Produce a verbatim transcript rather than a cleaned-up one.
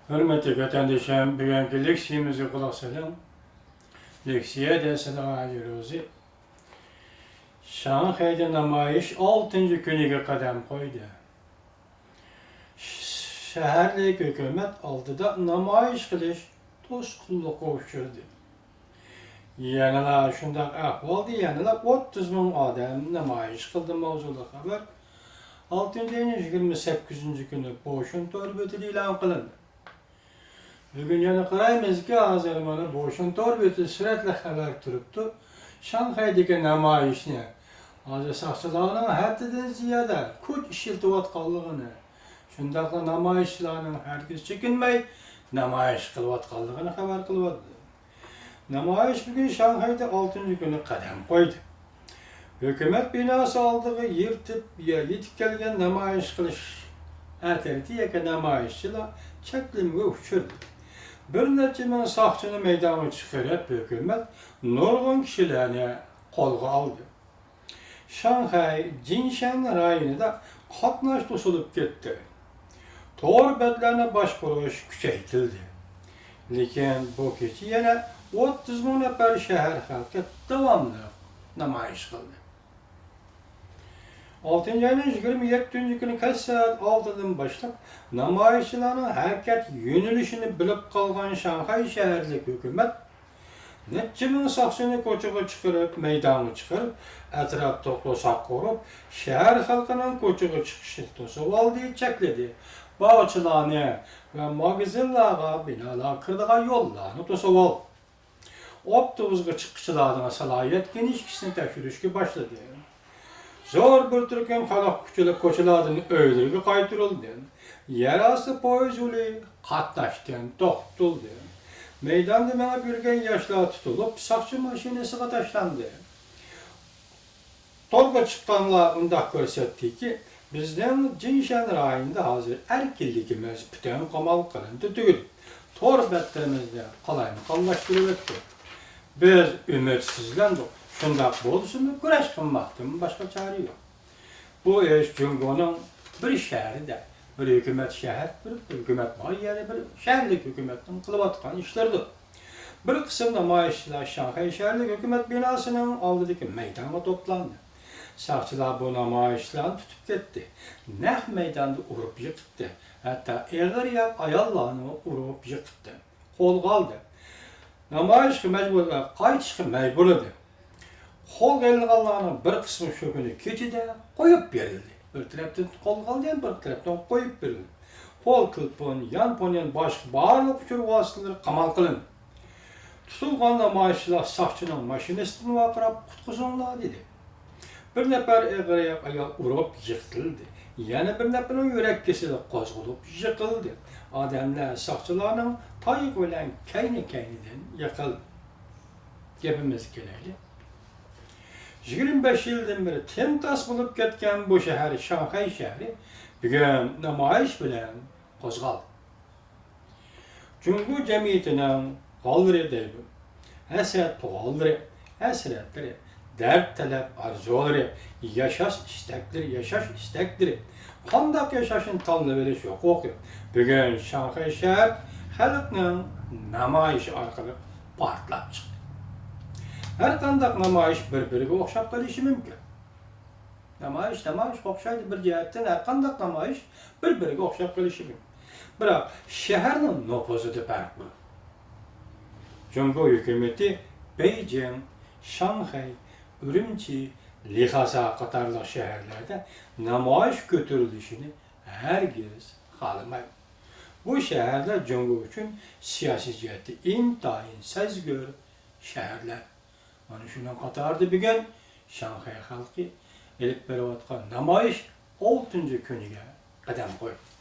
ھۆرمەتلىك ۋەتەندىشىم، بۈگۈنكى لېكسىيەمىزگە قۇلاق سېلىڭ. لېكسىيە دەرسىنىڭ ماۋزۇسى شاڭخەيدە نامايىش ئالتىنچى كۈنىگە قەدەم قويدى. شەھەرلىك ھۆكۈمەت ئالدىدا نامايىش قىلىش توسقۇنلۇققا ئۇچرىدى. يەنىلا شۇنداق ئەھۋالدا يەنىلا ئوتتۇز مىڭ ئادەم نامايىش قىلدى ماۋزۇلۇق خەۋەر ئالتىنچى ئاينىڭ يىگىرمە سەككىزىنچى كۈنى بوشۈن تور بېتىدە ئېلان قىلىندى. بۈگۈن يەنە قارايمىزكى، ھازىر مانا بوشۈن تور بېتىدە سۈرەتلىك خەۋەر تۇرۇپتۇ. شاڭخەيدىكى نامايىشنى ھازىر ساقچىلارنىڭ ھەددىدىن زىيادە كۈچ ئىشلىتىۋاتقانلىقىنى، شۇنداقلا نامايىشچىلارنىڭ ھەرگىز چېكىنمەي نامايىش قىلىۋاتقانلىقىنى خەۋەر قىلىۋاتىدۇ. نامايىش بۈگۈن شاڭخەيدە ئالتىنچى كۈنى قەدەم قويدى. ھۆكۈمەت بىناسى ئالدىغا يىرتىپ، يېتىپ كەلگەن نامايىش قىلىش ئەترىتى ياكى نامايىشچىلار چەكلىمىگە ئۇچرىدى. بىر نەچچە مىڭ ساقچىنى مەيدانغا چىقىرىپ، ھۆكۈمەت نۇرغۇن كىشىلەرنى قولغا ئالدى. شاڭخەي جىنشەن رايونىدا قاتناش توسۇلۇپ كەتتى. تور بەتلەرنى باشقۇرۇش كۈچەيتىلدى. لېكىن بۇ كېچە يەنە ئوتتۇز مىڭ نەپەر شەھەر خەلقى داۋاملىق نامايىش قىلدى. ئالتىنچى ئاينىڭ يىگىرمە يەتتىنچى كۈنى كەچ سائەت ئالتىدىن باشلاپ نامايىشچىلارنىڭ ھەرىكەت يۆنىلىشىنى بىلىپ قالغان شاڭخەي شەھەرلىك ھۆكۈمەت نەچچە مىڭ ساقچىنى كوچىغا چىقىرىپ، مەيدانغا چىقىرىپ، ئەتراپتا توساق قۇرۇپ، شەھەر خەلقىنىڭ كوچىغا چىقىشىنى توسۇۋالدى، چەكلىدى. باغچىلارنى ۋە ماگىزىنلارغا، بىنالارغا كىرىدىغان يوللارنى توسۇۋالدى. ئاپتوبۇسقا چىققۇچىلارنىڭ سالاھىيەت كىنىشكىسىنى تەكشۈرۈشكە باشلىدى. زور بىر تۈركۈم خەلق كوچىلا-، كوچىلاردىن ئۆيلىرىگە قايتۇرۇلدى. يەر ئاستى پويىز يولى قاتناشتىن توختىتىلدى. مەيداندا مېڭىپ يۈرگەن ياشلار تۇتۇلۇپ، ساقچى ماشىنىسىغا تاشلاندى. تورغا چىققانلار مۇنداق كۆرسەتتىكى، بىزنىڭ جىنشەن رايونىدا ھازىر ئەركىنلىكىمىز پۈتۈن قامال قىلىندى تۈگىدى. تور بەتلىرىمىزنى قالايمىقانلاشتۇرۇۋەتتى. بىز ئۈمىدسىزلەندۇق. شۇنداق بولسىمۇ، كۈرەش قىلماقتىن باشقا چارە يوق. بۇ ئىش جۇڭگونىڭ بىر شەھىرىدە، بىر ھۆكۈمەت شەھەر، بىر ھۆكۈمەت بار يەردە بىر شەھەرلىك ھۆكۈمەتنىڭ قىلىۋاتقان ئىشلىرىدۇر. بىر قىسىم نامايىشچىلار شاڭخەي شەھەرلىك ھۆكۈمەت بىناسىنىڭ ئالدىدىكى مەيدانغا توپلاندى. ساقچىلار بۇ نامايىشچىلارنى تۇتۇپ كەتتى. نەق مەيداندا ئۇرۇپ يىقىتتى. ھەتتا ئېغىر ياش ئاياللارنىمۇ ئۇرۇپ يىقىتتى. قولغا ئالدى. نامايىشقا مەجبۇر، قايتىشقا مەجبۇرلىدى. قولغا ئېلىنغانلارنىڭ بىر قىسمى شۇ كۈنى كېچىدە قويۇپ بېرىلدى. بىر تەرەپتىن قولغا ئالدى، بىر تەرەپتىن قويۇپ بېرىلدى. قول تېلېفون، يانفون، يەنە باشقا بارلىق ئۇچۇر ۋاسىتىلىرى قامال قىلىندى. تۇتۇلغان نامايىشچىلار ساقچىنىڭ ماشىنىسىدىن ۋارقىراپ، «قۇتقۇزۇڭلار!» دېدى. بىر نەپەر ئېغىر ئايال ئۇرۇپ يىقىتىلدى. يەنە بىر نەپىرىنىڭ يۈرەك كېسىلى قوزغىلىپ يىقىلدى. ئادەملەر ساقچىلارنىڭ تايىقى بىلەن كەينى-كەينىدىن يىقىلدى. گېپىمىزگە كېلەيلى. يىگىرمە بەش يىلدىن بېرى تىمتاس بولۇپ كەتكەن بۇ شەھەر، شاڭخەي شەھىرى بۈگۈن نامايىش بىلەن قوزغالدى. جۇڭگو جەمئىيىتىنىڭ غاللىرى دەيدۇ. ھەسرەت تۇغانلىرى، ھەسرەتلىرى، دەرد تەلەپ ئارزۇلىرى، ياشاش ئىستەكلىرى، ياشاش ئىستەكلىرى، قانداق ياشاشنى تاللىۋېلىش ھوقۇقى بۈگۈن شاڭخەي شەھەر خەلقنىڭ نامايىشى ئارقىلىق پارتلاپ چىقتى. ھەر قانداق نامايىش بىر-بىرىگە ئوخشاپ قېلىشى مۇمكىن. نامايىش نامايىشقا ئوخشايدۇ، بىر جەھەتتىن ھەر قانداق نامايىش بىر-بىرىگە ئوخشاپ قېلىشى مۇمكىن. بىراق شەھەرنىڭ نوپۇزىدا پەرق بار. جۇڭگو ھۆكۈمىتى بېيجىڭ، شاڭخەي، ئۈرۈمچى، لىخاسا قاتارلىق شەھەرلەردە نامايىش كۆتۈرۈلۈشىنى ھەرگىز خالىمايدۇ. بۇ شەھەرلەر جۇڭگو ئۈچۈن سىياسىي جەھەتتە ئىنتايىن سەزگۈر شەھەرلەر. مانا شۇنىڭ قاتارىدا بۈگۈن شاڭخەي خەلقى ئېلىپ بېرىۋاتقان نامايىش ئالتىنچى كۈنىگە قەدەم قويدى.